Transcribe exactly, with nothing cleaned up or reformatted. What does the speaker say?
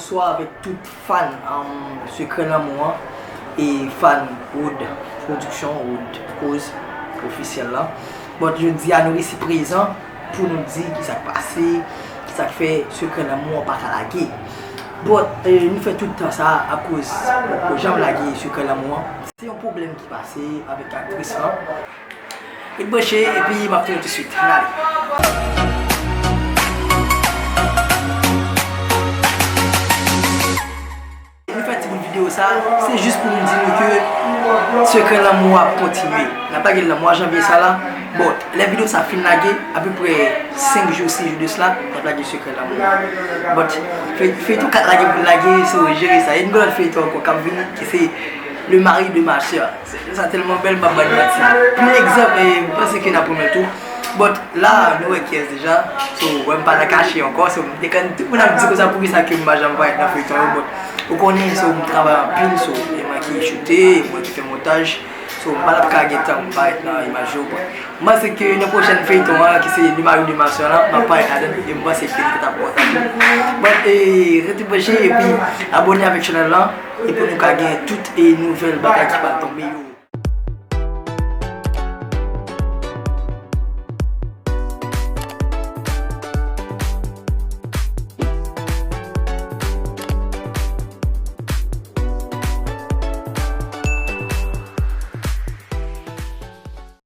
Bonswa avèk tout fan um, Sekrè Lanmou an e fan Wood Production, Wood Koz ofisyèl la. But jodi a nou resi prezan pou nou di ki sa k pase, ki sa k fè Sekrè Lanmou an pa ka lage. But eh, nou fè tout tan sa akoz nou poko janm lage Sekrè Lanmou an. Se yon pwoblèm ki pase avèk aktris lan. Ret branche epi m ap tounen tousuit. Ann ale. Nou fè ti bout videyo sa, se jis pou nou di nou ke Sekrè Lanmou ap kontinye. N ap lage l nan mwa janvye sa la. Bon, lè videyo sa fin lage, apeprè senk jou, sis jou de sila, n ap lage Sekrè Lanmou. But, fey- feyton k ap lage pou lage, so jere sa. E yon lòt feyton ankò k ap vini, ki se Le mari de ma sœur. Sa tèlman bèl, m ap ba nou manti. Pou egzanp, eh, m panse ke n ap remèt ou. But la, nou wè kiyès deja. So, wè m pa nan kache ankò. So, m te konn tout moun ap di konsa poukisa ke m pa janm parèt nan feyton yo. But ou konnen, so, m travay anpil, so, e mwen ki choute, e mwen ki fè montaj. So, m pa t ap ka gen tan m parèt nan imaj yo. But m panse ke nan pwochèn feyton an, ki se Le mari de ma sœur lan, m ap parèt ladan l, e m panse ke li t ap bon sa tou. But eh, rete branche epi abòne avèk chanèl lan, e pou nou ka gen tout e nouvèl bagay ki pral tonbe yo.